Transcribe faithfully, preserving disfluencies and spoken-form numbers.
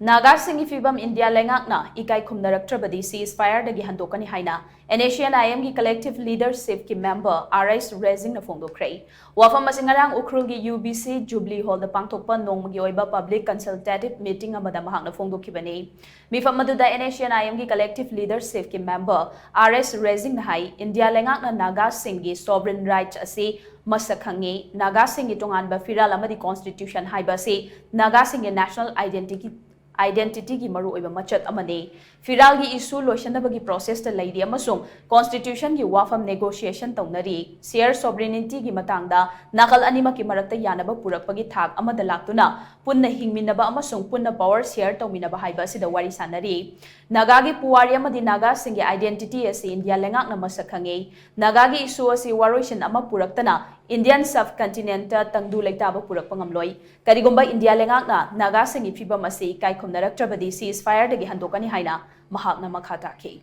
ꯅꯥꯒꯥꯁꯤꯡꯒꯤ ꯐꯤꯕꯝ ꯏꯟꯗꯤꯌꯥ ꯂꯩꯉꯥꯛꯅ ꯏꯀꯥꯏ ꯈꯨꯝꯅꯔꯛꯇ꯭ꯔꯕꯗꯤ ceasefire ꯗꯒꯤ ꯍꯟꯗꯣꯛꯀꯅꯤ ꯍꯥꯏꯅ NSCN-IM ꯒꯤ collective leadership ꯀꯤ member R S Rezing ꯅ ꯐꯣꯡꯗꯣꯛꯈ꯭ꯔꯦ꯫ ꯋꯥꯐꯝ ꯑꯁꯤ ꯉꯔꯥꯡ ꯎꯈ꯭ꯔꯨꯜꯒꯤ UBC Jubilee Hall ꯗ ꯄꯥꯡꯊꯣꯛꯄ ꯅꯣꯡꯃꯒꯤ ꯑꯣꯏꯕ public consultative meeting ꯑꯃꯗ ꯃꯍꯥꯛꯅ ꯐꯣꯡꯗꯣꯛꯈꯤꯕꯅꯤ꯫ ꯃꯤꯐꯝ ꯑꯗꯨꯗ NSCN-IM ꯒꯤ collective leadership ꯀꯤ member R S Rezing ꯅ ꯍꯥꯏ, ꯏꯟꯗꯤꯌꯥ ꯂꯩꯉꯥꯛꯅ ꯅꯥꯒꯥꯁꯤꯡꯒꯤ sovereign rights ꯑꯁꯤ ꯃꯁꯛ ꯈꯪꯉꯤ꯫ ꯅꯥꯒꯥꯁꯤꯡꯒꯤ ꯇꯣꯉꯥꯟꯕ ꯐꯤꯔꯥꯜ ꯑꯃꯗꯤ constitution ꯍꯥꯏꯕ ꯑꯁꯤ ꯅꯥꯒꯥꯁꯤꯡꯒꯤ national identity, identity ꯒꯤ ꯃꯔꯨꯑꯣꯏꯕ ꯃꯆꯠ ꯑꯃꯅꯤ꯫ ꯐꯤꯔꯥꯜꯒꯤ issue ꯂꯣꯏꯁꯤꯟꯅꯕꯒꯤ process ꯇ ꯂꯩꯔꯤ ꯑꯃꯁꯨꯡ constitution ꯒꯤ ꯋꯥꯐꯝ negotiation ꯇꯧꯅꯔꯤ꯫ Share sovereignty ꯒꯤ ꯃꯇꯥꯡꯗ ꯅꯥꯀꯜ ꯑꯅꯤꯃꯛꯀꯤ ꯃꯔꯛꯇ ꯌꯥꯅꯕ ꯄꯨꯔꯛꯄꯒꯤ ꯊꯥꯛ ꯑꯃꯗ ꯂꯥꯛꯇꯨꯅ ꯄꯨꯟꯅ ꯍꯤꯡꯃꯤꯟꯅꯕ ꯑꯃꯁꯨꯡ ꯄꯨꯟꯅ power share ꯇꯧꯃꯤꯟꯅꯕ ꯍꯥꯏꯕ ꯑꯁꯤꯗ ꯋꯥꯔꯤ ꯁꯥꯟꯅꯔꯤ꯫ ꯅꯥꯒꯥꯒꯤ ꯄꯨꯋꯥꯔꯤ ꯑꯃꯗꯤ ꯅꯥꯒꯥꯁꯤꯡꯒꯤ identity ꯑꯁꯤ ꯏꯟꯗꯤꯌꯥ ꯂꯩꯉꯥꯛꯅ ꯃꯁꯛ ꯈꯪꯉꯤ꯫ ꯅꯥꯒꯥꯒꯤ issue ꯑꯁꯤ ꯋꯥꯔꯣꯏꯁꯤꯟ ꯑꯃ ꯄꯨꯔꯛꯇꯅ Indian subcontinent ꯇ ꯇꯪꯗꯨ ꯂꯩꯇꯥꯕ ꯄꯨꯔꯛꯄ ꯉꯝꯂꯣꯏ꯫ ꯀꯔꯤꯒꯨꯝꯕ ꯏꯟꯗꯤꯌꯥ ꯂꯩꯉꯥꯛꯅ ꯅꯥꯒꯥꯁꯤꯡꯒꯤ ꯐꯤꯕꯝ ꯑꯁꯤ ꯏꯀꯥꯏ ꯈꯨꯝꯅꯔꯛꯇ꯭ꯔꯕꯗꯤ ceasefire ꯗꯒꯤ ꯍꯟꯗꯣꯛꯀꯅꯤ ꯍꯥꯏꯅ ꯃꯍꯥꯛꯅ ꯃꯈꯥ ꯇꯥꯈꯤ꯫